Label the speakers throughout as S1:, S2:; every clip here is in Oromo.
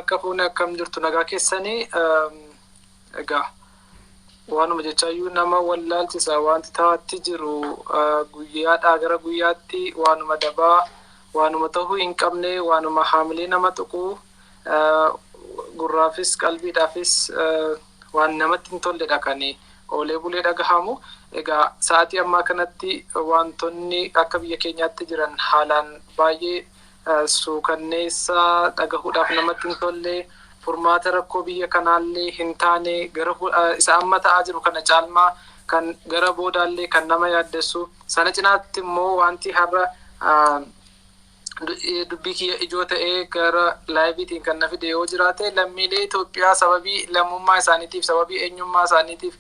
S1: Harka fuune, akkam jirtu? Nagaa keessanii? Egaa waanuma jechaayyuu nama wallaalchisa. Wanti taa'atti jiru guyyaadhaa gara guyyaatti waanuma dabaa, waanuma ta'uu hin qabne, waanuma haamilee nama tuquu, gurraafis qalbiidhaafis waan namatti hin tolledha kan oolee bulee dhagahamu. Egaa sa'aatii ammaa kanatti wantoonni akka biyya keenyaatti jiran haalaan baay'ee suukanneessaa, dhagahuudhaaf namatti hin tolle, furmaata rakkoo biyya kanaallee hin taane, gara isa amma ta'aa jiru kana caalmaa kan gara boodaallee kan nama yaaddessu. Sana cinaatti immoo wanti har'a dubbii kiyya ijoo ta'ee gara liveiitiin kan na fide yoo jiraate, lammiilee Itoophiyaa sababii lammummaa isaaniitiif, sababii eenyummaa isaaniitiif,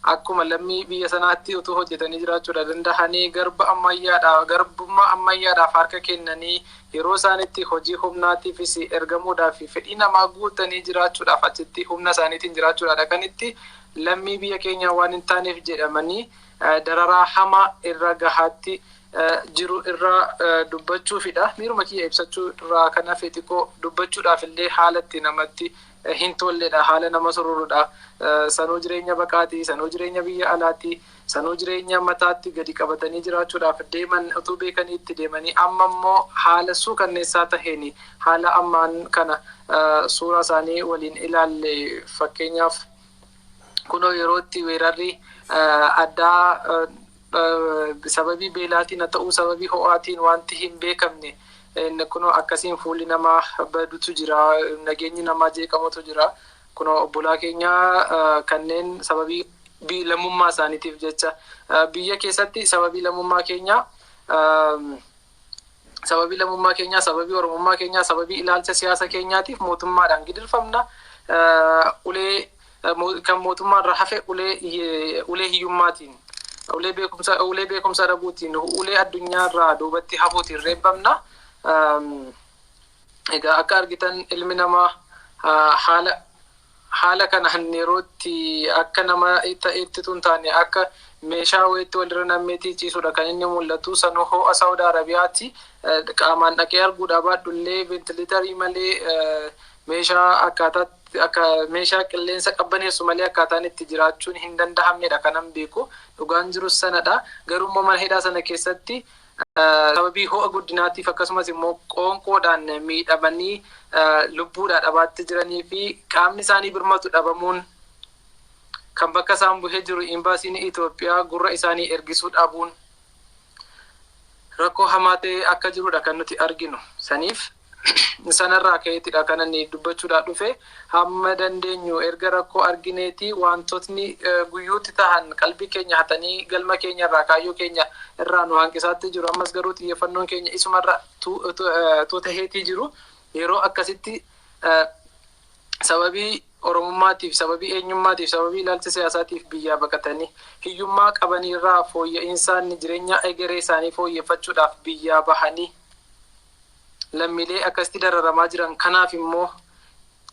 S1: akkuma lammii biyya sanaatti utuu hojjetanii jiraachuudha dandahanii garba ammayyaadhaa, garbummaa ammayyaadhaaf harka kennanii, yeroo isaanitti hojii humnaatiifis ergamuudhaaf, fedhii namaa guutanii jiraachuudhaaf, achitti humna isaaniitiin jiraachuudhaadha kan itti lammii biyya keenyaa waan hin taaneef jedhamanii dararaa hamaa irra gahaatti jiru irraa dubbachuufidha. Miiruma kiyya ibsachuu irraa kan hafe xiqqoo dubbachuudhaaf illee haala itti namatti hin tolledha, haala nama sururudha. Sanuu jireenya baqaatii, sanuu jireenya biyya alaatii, sanuu jireenya mataatti gadi qabatanii jiraachuudhaaf deeman utuu beekanii itti deemanii, amma immoo haala suukanneessaa taheen, haala ammaan kana suuraa isaanii waliin ilaalle. Fakkeenyaaf kunoo yeroo itti weerarri addaa sababii beelaatiin haa ta'uu, sababii ho'aatiin, wanti hin beekamne kunoo akkasiin fuulli namaa badutu jira, nageenyi namaa jeeqamutu jira. Kunoo obbolaa keenya kanneen sababii lammummaa isaaniitiif jecha biyya keessatti sababii lammummaa keenyaa, sababii oromummaa keenyaa, sababii ilaalcha siyaasa keenyaatiif mootummaadhaan gidirfamna. Ulee kan mootummaa irraa hafe, ulee hiyyummaatiin, ulee beekumsa dhabuutiin, ulee addunyaa irraa duubatti hafuutiin reebbamna. Egaa akka argitan ilmi namaa haala kana yerootti akka nama ta'etti tun taane akka meeshaa wayiitti walirra nammeetii ciisudha kan inni mul'atu. Sanuu ho'a Saawud Arabiyaatti qaamaan dhaqee arguudha baadhullee, ventilatorii malee, meeshaa akkaataatti akka meeshaa qilleensa qabbaneessu malee akkaataan itti jiraachuun hin danda'amnedha kanan beeku. Dhugaan jirus sanadha. Garuu immoo mana hidhaa sana keessatti sababii ho'a guddinaatiif, akkasumas immoo qoonqoodhaan miidhamanii lubbuudhaa dhabaatti jiranii fi qaamni isaanii birmatu dhabamuun, kan bakka isaan buhee jiru imbaasiin Itoophiyaa gurra isaanii ergisuu dhabuun rakkoo hamaa ta'e akka jirudha kan nuti arginu. Saniif sanarraa ka'eetidha kan inni dubbachuudhaan dhufe. Hamma dandeenyu erga rakkoo argineeti, wantootni guyyuutti tahan qalbii keenya hatanii galma keenya irraa, kaayyoo keenya irraa nu hanqisaatti jiru. Ammas garuu xiyyeeffannoon keenya isumarra tuutaheetii jiru. Yeroo akkasitti sababii oromummaatiif, sababii eenyummaatiif, sababii ilaalcha siyaasaatiif biyyaa baqatanii, hiyyummaa qabaniirraa fooyya'insaanni jireenya egeree isaanii fooyyeffachuudhaaf biyyaa bahanii lammiilee akkasitti dararamaa jiran kanaaf immoo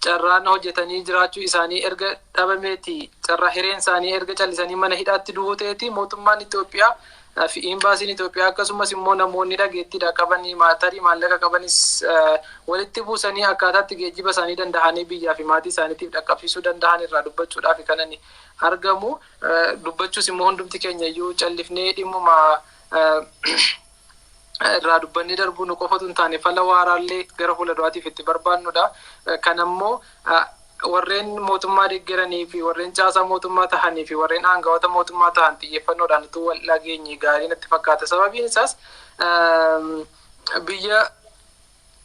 S1: carraan hojjetanii jiraachuu isaanii erga dhabameeti, carraa hireen isaanii erga callisanii mana hidhaatti du'uu ta'eeti, mootummaan Itoophiyaa fi imbaasiin Itoophiyaa, akkasumas immoo namoonni dhageettiidha qabanii, tarii maallaqa qabanis walitti buusanii akkaataatti geejjiba isaanii dandahanii biyyaa fi maatii isaaniitiif dhaqqabsiisuu danda'an irraa dubbachuudhaaf kan inni argamu. Dubbachuus immoo hundumti keenya iyyuu callifnee dhimmuma irraa dubbannee darbuu nu qofatu hin taane, fala waaraallee gara fuula duraatiif itti barbaannudha. Kan ammoo warreen mootummaa deeggaranii fi warreen caasaa mootummaa tahanii fi warreen aangawoota mootummaa tahan xiyyeeffannoodhaan utuu wal dhageenye gaarii natti fakkaata. Sababiin isaas biyya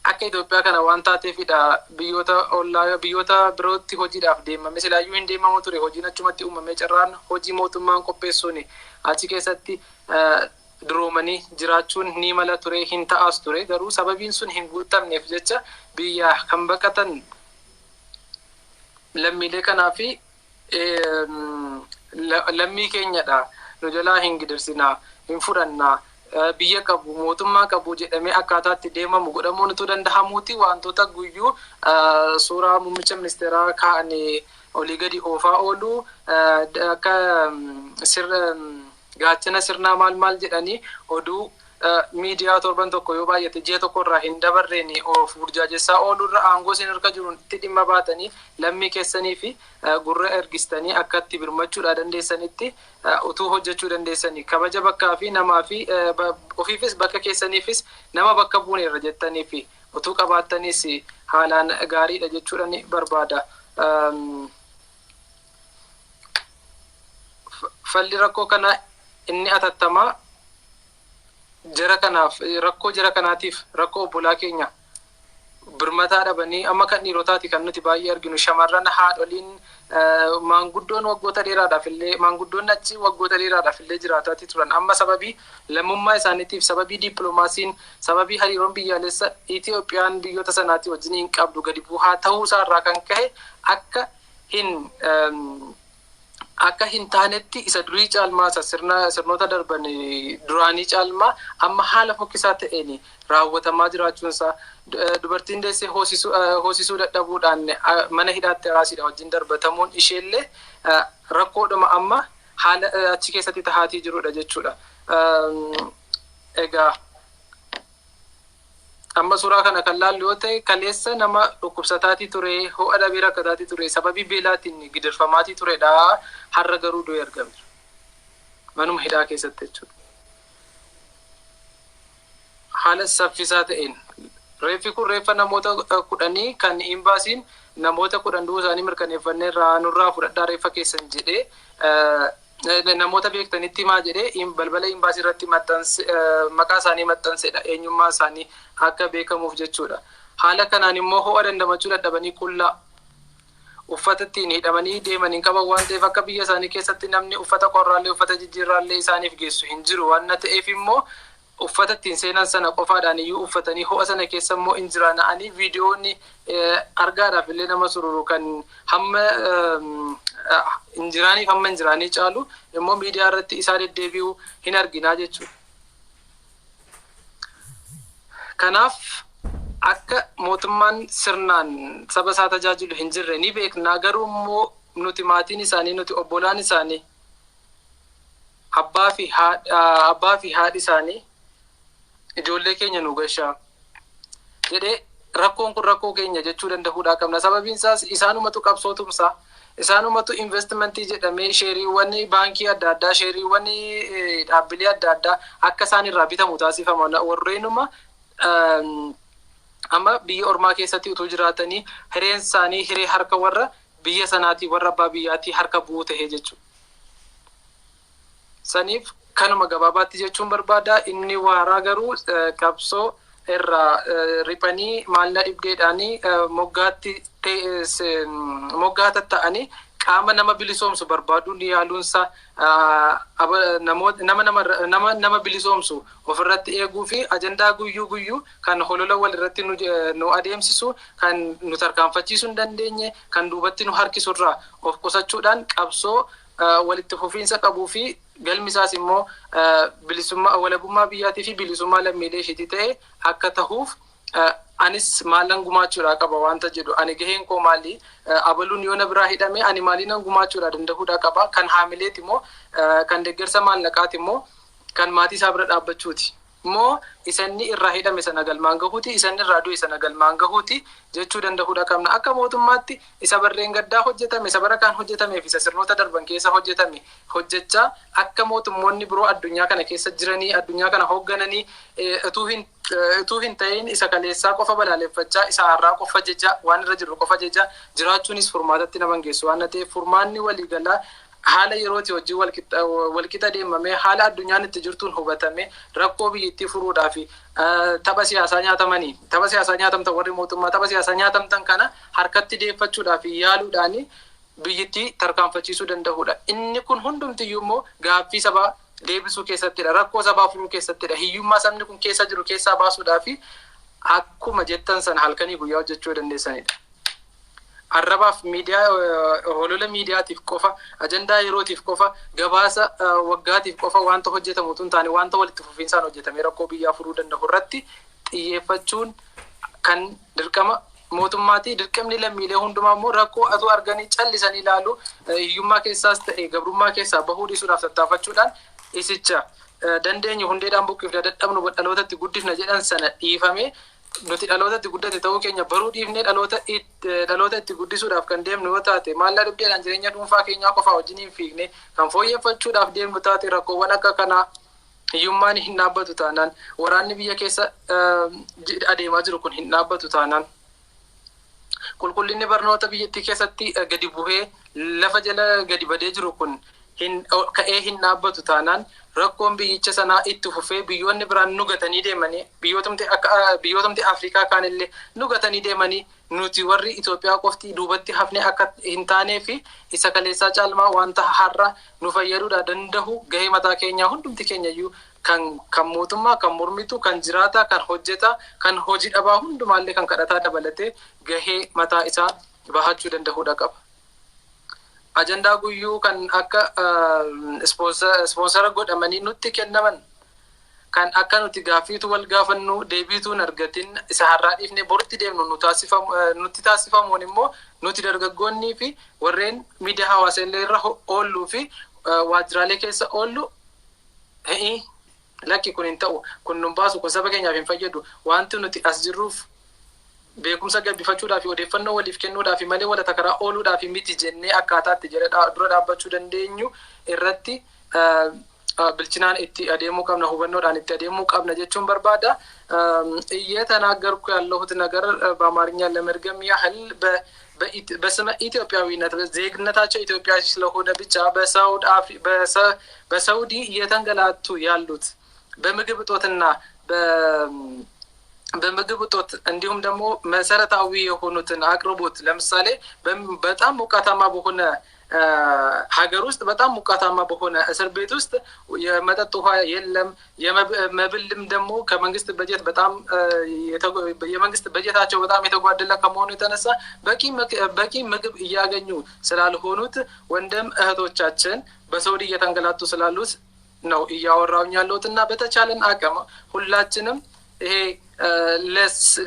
S1: akka Itoophiyaa kana waan taateefidha. Biyyoota ollaa, biyyoota birootti hojiidhaaf deemame silaayyuu hin deemamu ture. Hojiin achumatti uumamee, carraan hojii mootummaan qopheessuun achi keessatti duroomanii jiraachuun ni mala ture, hin ta'as ture. Garuu sababiin sun hin guutamneef jecha biyya kan baqatan lammiilee kanaa fi lammii keenyadha, nu jalaa hin gidirsinaa, hin fudhannaa, biyya qabu, mootummaa qabu jedhamee akkaataatti deemamu godhamuun utuu danda'amuuti, wantoota guyyuu suuraa muummicha ministeeraa kaa'anii olii gadi oofaa oolu, akka sirna gaachana sirnaa maal maal jedhanii oduu Miidiyaa torban tokko, yoo baay'ate ji'a tokko irraa hin dabarreen of burjaajessaa oolurra, aangoo isin harka jiruun itti dhimma baatanii lammii keessanii fi gurra ergistanii akka itti birmachuudha dandeessanitti utuu hojjechuu dandeessanii, kabaja bakkaa fi namaa fi ofiifis bakka keessaniifis nama bakka buuneerra jettanii fi utuu qabaattanis haalaan gaariidha jechuudha ni barbaada. Falli rakkoo kana inni atattamaa jara kanaaf, rakkoo jara kanaatiif, rakkoo obbolaa keenya birmataa dhabanii, amma kan dhiirotaati kan nuti baay'ee arginu, shamarran, haadholiin, maanguddoon waggoota dheeraadhaaf illee, maanguddoon achi waggoota dheeraadhaaf illee jiraataati turan, amma sababii lammummaa isaaniitiif, sababii dippiloomaasiin, sababii hariiroon biyyaalessa Itoophiyaan biyyoota sanaatii wajjin hin qabdu gadi bu'aa ta'uu isaarraa kan ka'e akka hin taanetti isa durii caalmaa, isa sirna sirnoota darban duraanii caalmaa amma haala fokkisaa ta'een raawwatamaa jiraachuunsaa, dubartiin deessee hoosisuu dadhabuudhaan mana hidhaatti araasiidha wajjin darbatamuun isheellee rakkoodhuma amma haala achi keessatti tahaatii jirudha jechuudha. Egaa amma suuraa kana kan laallu yoo ta'e, kaleessa nama dhukkubsataatii ture, ho'a dhabee rakkataatii ture, sababii beelaatiin gidirfamaatii turedha. Har'a garuu du'ee argame manuma hidhaa keessatti jechuudha. Haala saffisaa ta'een reeffi kun reeffa namoota 10 kan imbaasiin namoota 10 du'uu isaanii mirkaneeffanneerraa, nurraa fudhadhaa reeffa keessan jedhee, namoota beektanitti himaa jedhee balbala imbaasii irratti maxxanse, maqaa isaanii maxxansedha, eenyummaa isaanii akka beekamuuf jechuudha. Haala kanaan immoo ho'a dandamachuu dadhabanii qullaa, uffata ittiin hidhamanii deeman hin qaban waan ta'eef, akka biyya isaanii keessatti namni uffata qorraallee uffata jijjiirraallee isaaniif geessu hin jiru waan ta'eef immoo, uffata ittiin seenan sana qofaadhaan iyyuu uffatanii ho'a sana keessa immoo hin jiraana'anii, viidiyoonni argaadhaaf illee nama sururu kan hamma injiraaniif hamma injiraanii caalu immoo miidiyaa irratti isaa deddeebi'uu hin arginaa jechuudha. Kanaaf akka mootummaan sirnaan saba isaa tajaajilu hin jirre ni beeknaa, garuu immoo nuti maatiin isaanii, nuti obbolaan isaanii, abbaa fi haadhi isaanii ijoollee keenya nu gashaa jedhee, rakkoon kun rakkoo keenya jechuu danda'uudhaa qabna. Sababiin isaas isaanumatu qabsoo tumsaa. Isaanumatu investimentii jedhamee sheeriiwwan baankii adda addaa, sheeriiwwan dhaabbilee adda addaa akka isaan irraa bitamu taasifama. Warreenuma amma biyya ormaa keessatti utuu jiraatanii hireen isaanii hiree harka warra biyya sanaatii, warra abbaa biyyaatii harka bu'uu tahee jechuudha. Saniif kanuma gabaabaatti jechuun barbaada. Inni waaraa garuu qabsoo irraa riphanii maalna dhibdeedhaanii moggaatti moggaa tatta'anii qaama nama bilisoomsu barbaaduun yaaluunsa, nama nama bilisoomsu ofirratti eeguu fi ajandaa guyyuu guyyuu kan holola wal irratti nu adeemsisu, kan nu tarkaanfachiisuu hin dandeenye, kan duubatti nu harkisurraa of qusachuudhaan qabsoo walitti fufiinsa qabuu fi galmi isaas immoo bilisummaa, walabummaa biyyaatii fi bilisummaa lammiilee isheetii ta'e akka tahuuf, anis maalan gumaachuudhaa qaba wanta jedhu, ani gaheen koo maali, abaluun yoo na biraa hidhame ani maaliinan gumaachuudhaa danda'uudhaa qaba, kan haamileeti immoo, kan deeggarsa maallaqaati immoo, kan maatii isaa bira dhaabbachuuti immoo, isanni irraa hidhame sana galmaan gahuuti, isanni irraa du'e sana galmaan gahuuti jechuu danda'uudha qabna. Akka mootummaatti isa barreen gaddaa hojjetame, isa bara kaan hojjetamee fi isa sirnoota darban keessa hojjetame hojjechaa, akka mootummoonni biroo addunyaa kana keessa jiranii addunyaa kana hooggananii utuu hin ta'in, isa kaleessaa qofa balaaleffachaa, isa har'aa qofa jecha, waan irra jiru qofa jecha jiraachuunis furmaatatti nama hin geessu waan ta'eef, furmaanni waliigalaa haala yerooti wajjin walqixa deemamee, haala addunyaan itti jirtuun hubatame, rakkoo biyyattii furuudhaa fi tapha siyaasaa nyaatamanii, tapha siyaasaa nyaatamtan, warri mootummaa tapha siyaasaa nyaatamtan kana harkatti deeffachuudhaa fi yaaluudhaani biyyattii tarkaanfachiisuu danda'uudha. Inni kun hundumtiyyuu immoo gaaffii sabaa deebisuu keessattidha. Rakkoo sabaa furuu keessattidha. Hiyyummaa sabni kun keessa jiru keessaa baasuudhaa fi akkuma jettan sana halkanii guyyaa hojjechuu dandeessanidha. Arrabaaf miidiyaa, holola miidiyaatiif qofa, ajandaa yerootiif qofa, gabaasa waggaatiif qofa wanta hojjetamu utuu hin taane, wanta walitti fufiinsaan hojjetamee rakkoo biyyaa furuu danda'u irratti xiyyeeffachuun kan dirqama mootummaati. Dirqamni lammiilee hundumaa immoo rakkoo atuu arganii callisanii ilaalu, hiyyummaa keessaas ta'e gabrummaa keessaa bahuu dhiisuudhaaf tattaafachuudhaan isicha Dandeenyu hundeedhaan buqqifna, dadhabnu dhalootatti guddifna jedhan sana dhiifame, nuti dhalootatti guddate ta'uu keenya baruu dhiifnee dhaloota itti guddisuudhaaf kan deemnu yoo taate, maallaa dhibdeedhaan jireenya dhuunfaa keenyaa qofaa wajjin hin fiigne kan fooyyeffachuudhaaf deemnu taate, rakkoowwan akka kanaa, hiyyummaan hin dhaabbatu taanaan, waraanni biyya keessa adeemaa jiru kun hin dhaabbatu taanaan, qulqullinni barnoota biyyattii keessatti gadi bu'ee lafa jala gadi badee jiru kun hin ka'ee hin dhaabbatu taanaan, rakkoon biyyicha sanaa itti fufee biyyoonni biraan nu gatanii deemanii, biyyootumti akka biyyootumti Afrikaa kaanillee nu gatanii deemanii, nuti warri Itoophiyaa qofti duubatti hafne akka hin taanee fi isa kaleessaa caalmaa wanta har'a nu fayyaduudha danda'u gahee mataa keenyaa hundumti keenya iyyuu kan mootummaa, kan mormitu, kan jiraataa, kan hojjetaa, kan hojii dhabaa hundumaallee, kan kadhataa dabalatee gahee mataa isaa bahachuu danda'uudha qaba. Ajandaa guyyuu kan akka sponsor godhamanii nutti kennaman, kan akka nuti gaaffiitu wal gaafannu deebiituu hin argatin isa har'aa dhiifnee boritti deemnu nu taasifamu nutti taasifamuun immoo, nuti dargaggoonnii fi warreen miidiyaa hawaasaa illee irra oolluu fi waajjiraalee keessa oollu, hi'i, lakki, kun hin ta'u, kun nun baasu, kun saba keenyaaf hin fayyadu, wanti nuti as jirruuf beekumsa gabbifachuudhaaf fi odeeffannoo waliif kennuudhaaf malee walata karaa ooluudhaaf miti jennee akkaataatti jala dura dhaabbachuu dandeenyu irratti bilchinaan itti adeemuu qabna, hubannoodhaan itti adeemuu qabna jechuun barbaada. እየተናገርኩ ያለሁት ነገር በአማርኛ ለመድገም ያህል በስመ ኢትዮጵያዊነት ዜግነታቸው ኢትዮጵያ ስለሆነ ብቻ በሳውዲ እየተንገላቱ ያሉት በምግብ እጦትና በምግብ እጦት እንዲሁም ደግሞ መሰረታዊ የሆኑትን አቅርቦት፣ ለምሳሌ በጣም ሞቃታማ በሆነ ሀገር ውስጥ፣ በጣም ሞቃታማ በሆነ እስር ቤት ውስጥ የመጠጥ ውሃ የለም። የመብልም ደግሞ ከመንግስት በጀት በጣም የመንግስት በጀታቸው በጣም የተጓደለ ከመሆኑ የተነሳ በቂ ምግብ እያገኙ ስላልሆኑት ወንድም እህቶቻችን በሳውዲ እየተንገላቱ ስላሉት ነው እያወራሁኝ ያለሁት። እና በተቻለን አቅም ሁላችንም ይሄ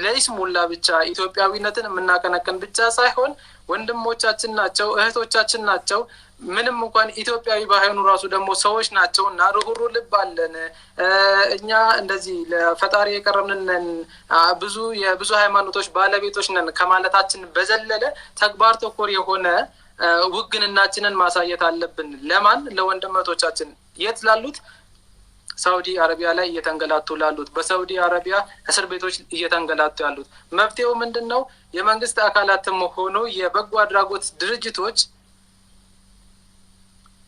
S1: ለይስሙላ ብቻ ኢትዮጵያዊነትን የምናቀነቅን ብቻ ሳይሆን ወንድሞቻችን ናቸው፣ እህቶቻችን ናቸው። ምንም እንኳን ኢትዮጵያዊ ባይሆኑ ራሱ ደግሞ ሰዎች ናቸው እና ርኅሩህ ልብ አለን። እኛ እንደዚህ ለፈጣሪ የቀረብን ነን፣ ብዙ የብዙ ሃይማኖቶች ባለቤቶች ነን ከማለታችን በዘለለ ተግባር ተኮር የሆነ ውግንናችንን ማሳየት አለብን። ለማን? ለወንድም እህቶቻችን። የት ላሉት? ሳውዲ አረቢያ ላይ እየተንገላቱ ላሉት፣ በሳውዲ አረቢያ እስር ቤቶች እየተንገላቱ ያሉት። መፍትሄው ምንድን ነው? የመንግስት አካላትም ሆኑ የበጎ አድራጎት ድርጅቶች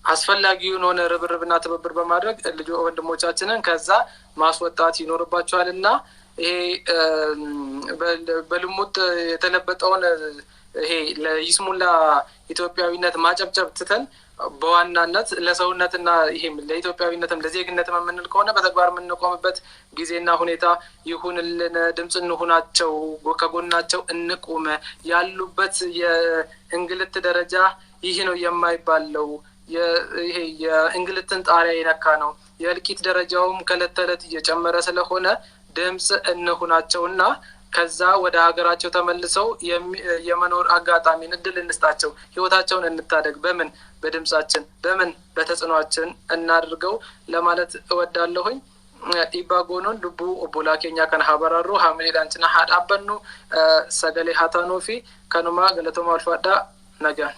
S1: አስፈላጊውን ሆነ ርብርብና ትብብር በማድረግ ልጅ ወንድሞቻችንን ከዛ ማስወጣት ይኖርባቸዋል። እና ይሄ በልሙጥ የተለበጠውን ይሄ ለይስሙላ ኢትዮጵያዊነት ማጨብጨብ ትተን በዋናነት ለሰውነትና ይሄም ለኢትዮጵያዊነትም ለዜግነትም የምንል ከሆነ በተግባር የምንቆምበት ጊዜና ሁኔታ ይሁንልን። ድምፅ እንሁናቸው፣ ከጎናቸው እንቁም። ያሉበት የእንግልት ደረጃ ይህ ነው የማይባለው፣ ይሄ የእንግልትን ጣሪያ የነካ ነው። የእልቂት ደረጃውም ከእለት ተዕለት እየጨመረ ስለሆነ ድምፅ እንሁናቸውና ከዛ ወደ ሀገራቸው ተመልሰው የመኖር አጋጣሚን እድል እንስጣቸው፣ ህይወታቸውን እንታደግ። በምን? በድምጻችን፣ በምን? በተጽዕኗችን እናድርገው ለማለት እወዳለሁኝ። Dhiibbaa goonuun lubbuu obbolaa keenyaa kana haa baraarru, haamileedhaan cinaa haa dhaabbannu, sagalee haa taanuu fi kanuma. Galatooma, ulfaadhaa, nagaan.